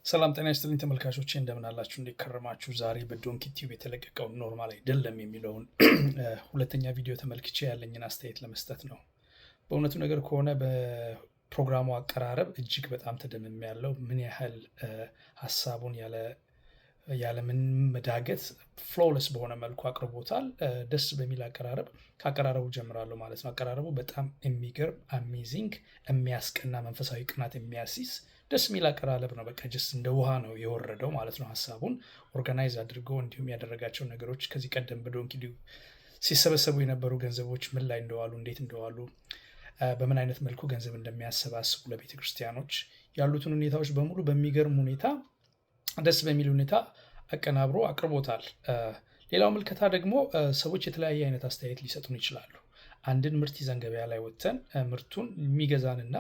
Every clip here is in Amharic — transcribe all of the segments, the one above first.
ሰላም ጤና ይስጥልኝ ተመልካቾቼ፣ እንደምን አላችሁ? እንዴት ከረማችሁ? ዛሬ በዶንኪ ቲዩብ የተለቀቀው normal አይደለም የሚለውን ሁለተኛ ቪዲዮ ተመልክቼ ያለኝን አስተያየት ለመስጠት ነው። በእውነቱ ነገር ከሆነ በፕሮግራሙ አቀራረብ እጅግ በጣም ተደምሜያለሁ። ምን ያህል ሀሳቡን ያለምንም መዳገት flawless በሆነ መልኩ አቅርቦታል። ደስ በሚል አቀራረብ ከአቀራረቡ ጀምራለሁ ማለት ነው። አቀራረቡ በጣም የሚገርም፣ amazing፣ የሚያስቀና፣ መንፈሳዊ ቅናት የሚያስይዝ ደስ የሚል አቀራረብ ነው። በቃ just እንደ ውሃ ነው የወረደው ማለት ነው። ሀሳቡን organize አድርጎ እንዲሁም ያደረጋቸው ነገሮች፣ ከዚህ ቀደም በዶንኪ ቲዩብ ሲሰበሰቡ የነበሩ ገንዘቦች ምን ላይ እንደዋሉ፣ እንዴት እንደዋሉ፣ በምን አይነት መልኩ ገንዘብ እንደሚያሰባስቡ፣ ለቤተ ክርስቲያኖች ያሉትን ሁኔታዎች በሙሉ በሚገርም ሁኔታ፣ ደስ በሚል ሁኔታ አቀናብሮ አቅርቦታል። ሌላው ምልከታ ደግሞ ሰዎች የተለያየ አይነት አስተያየት ሊሰጡን ይችላሉ። አንድን ምርት ይዘን ገበያ ላይ ወጥተን ምርቱን የሚገዛንና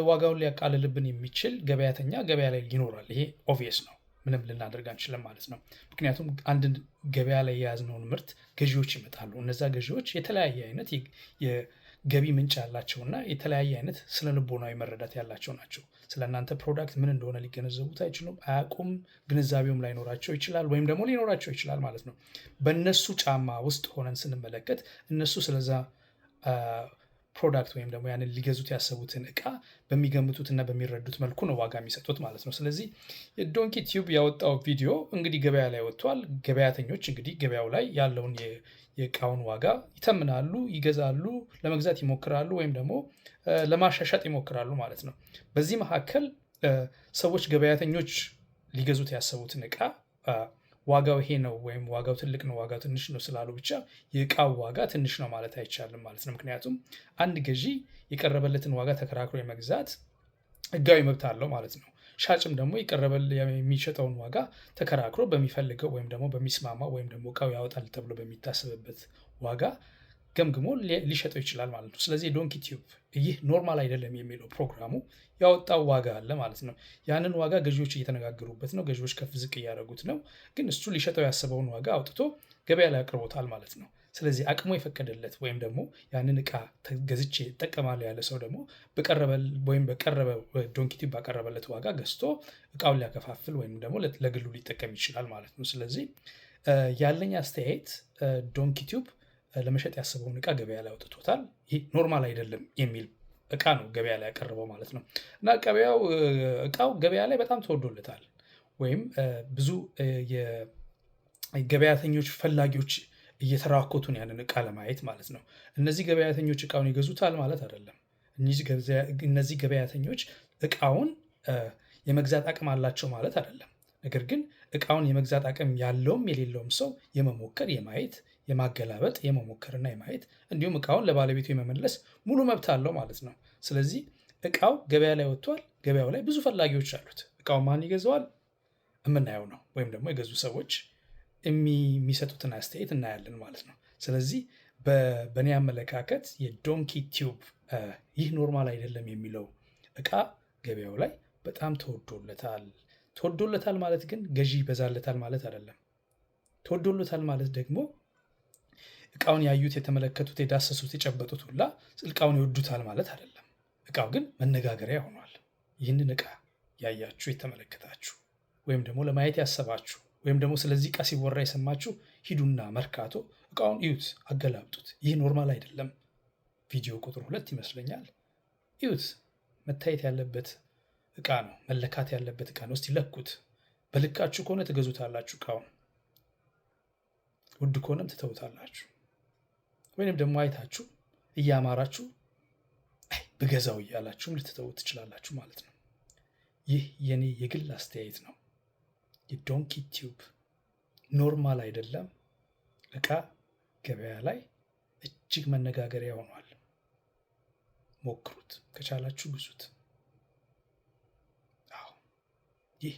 ዋጋውን ሊያቃልልብን የሚችል ገበያተኛ ገበያ ላይ ይኖራል። ይሄ obvious ነው። ምንም ልናደርግ አንችልም ማለት ነው። ምክንያቱም አንድን ገበያ ላይ የያዝነውን ምርት ገዢዎች ይመጣሉ። እነዛ ገዢዎች የተለያየ አይነት የገቢ ምንጭ ያላቸውና የተለያየ አይነት ስነ ልቦናዊ መረዳት ያላቸው ናቸው። ስለ እናንተ product ምን እንደሆነ ሊገነዘቡት አይችሉም፣ አያውቁም። ግንዛቤውም ላይኖራቸው ይችላል፣ ወይም ደግሞ ሊኖራቸው ይችላል ማለት ነው። በእነሱ ጫማ ውስጥ ሆነን ስንመለከት እነሱ ስለዛ product ወይም ደግሞ ያንን ሊገዙት ያሰቡትን እቃ በሚገምቱትና በሚረዱት መልኩ ነው ዋጋ የሚሰጡት ማለት ነው። ስለዚህ የዶንኪ ቲዩብ ያወጣው ቪዲዮ እንግዲህ ገበያ ላይ ወጥቷል። ገበያተኞች እንግዲህ ገበያው ላይ ያለውን የእቃውን ዋጋ ይተምናሉ፣ ይገዛሉ፣ ለመግዛት ይሞክራሉ፣ ወይም ደግሞ ለማሻሻጥ ይሞክራሉ ማለት ነው። በዚህ መካከል ሰዎች፣ ገበያተኞች ሊገዙት ያሰቡትን እቃ ዋጋው ይሄ ነው ወይም ዋጋው ትልቅ ነው፣ ዋጋው ትንሽ ነው ስላሉ ብቻ የእቃው ዋጋ ትንሽ ነው ማለት አይቻልም ማለት ነው። ምክንያቱም አንድ ገዢ የቀረበለትን ዋጋ ተከራክሮ የመግዛት ሕጋዊ መብት አለው ማለት ነው። ሻጭም ደግሞ የሚሸጠውን ዋጋ ተከራክሮ በሚፈልገው ወይም ደግሞ በሚስማማው ወይም ደግሞ እቃው ያወጣል ተብሎ በሚታሰብበት ዋጋ ገምግሞ ሊሸጠው ይችላል ማለት ነው። ስለዚህ ዶንኪ ቲዩብ ይህ normal አይደለም የሚለው ፕሮግራሙ ያወጣው ዋጋ አለ ማለት ነው። ያንን ዋጋ ገዢዎች እየተነጋገሩበት ነው። ገዢዎች ከፍ ዝቅ እያደረጉት ነው። ግን እሱ ሊሸጠው ያሰበውን ዋጋ አውጥቶ ገበያ ላይ አቅርቦታል ማለት ነው። ስለዚህ አቅሙ የፈቀደለት ወይም ደግሞ ያንን እቃ ገዝቼ እጠቀማለሁ ያለ ሰው ደግሞ በቀረበ ወይም በቀረበ ዶንኪ ቲዩብ ባቀረበለት ዋጋ ገዝቶ እቃውን ሊያከፋፍል ወይም ደግሞ ለግሉ ሊጠቀም ይችላል ማለት ነው። ስለዚህ ያለኝ አስተያየት ዶንኪ ቲዩብ ለመሸጥ ያሰበውን እቃ ገበያ ላይ አውጥቶታል። ይህ normal አይደለም የሚል እቃ ነው ገበያ ላይ ያቀረበው ማለት ነው። እና ገበያው እቃው ገበያ ላይ በጣም ተወዶለታል። ወይም ብዙ የገበያተኞች ፈላጊዎች እየተራኮቱ ነው ያንን እቃ ለማየት ማለት ነው። እነዚህ ገበያተኞች እቃውን ይገዙታል ማለት አይደለም። እነዚህ ገበያተኞች እቃውን የመግዛት አቅም አላቸው ማለት አይደለም። ነገር ግን እቃውን የመግዛት አቅም ያለውም የሌለውም ሰው የመሞከር፣ የማየት፣ የማገላበጥ፣ የመሞከርና የማየት እንዲሁም እቃውን ለባለቤቱ የመመለስ ሙሉ መብት አለው ማለት ነው። ስለዚህ እቃው ገበያ ላይ ወጥቷል። ገበያው ላይ ብዙ ፈላጊዎች አሉት። እቃው ማን ይገዛዋል የምናየው ነው። ወይም ደግሞ የገዙ ሰዎች የሚሰጡትን አስተያየት እናያለን ማለት ነው። ስለዚህ በእኔ አመለካከት የዶንኪ ቲዩብ ይህ normal አይደለም የሚለው እቃ ገበያው ላይ በጣም ተወዶለታል። ተወዶለታል ማለት ግን ገዢ ይበዛለታል ማለት አይደለም። ተወዶለታል ማለት ደግሞ እቃውን ያዩት፣ የተመለከቱት፣ የዳሰሱት፣ የጨበጡት ሁላ እቃውን ይወዱታል ማለት አይደለም። እቃው ግን መነጋገሪያ ሆኗል። ይህንን እቃ ያያችሁ፣ የተመለከታችሁ ወይም ደግሞ ለማየት ያሰባችሁ ወይም ደግሞ ስለዚህ እቃ ሲወራ የሰማችሁ ሂዱና መርካቶ እቃውን እዩት፣ አገላብጡት። ይህ normal አይደለም። ቪዲዮ ቁጥር 2 ይመስለኛል። እዩት። መታየት ያለበት እቃ ነው። መለካት ያለበት እቃ ነው። እስቲ ለኩት። በልካችሁ ከሆነ ትገዙታላችሁ እቃውን፣ ውድ ከሆነም ትተውታላችሁ። ወይንም ደግሞ አይታችሁ እያማራችሁ አይ ብገዛው እያላችሁም ልትተዉት ትችላላችሁ ማለት ነው። ይህ የኔ የግል አስተያየት ነው። የዶንኪ ቲዩብ normal አይደለም እቃ ገበያ ላይ እጅግ መነጋገሪያ ሆኗል። ሞክሩት፣ ከቻላችሁ ግዙት። አዎ፣ ይህ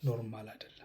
normal አይደለም።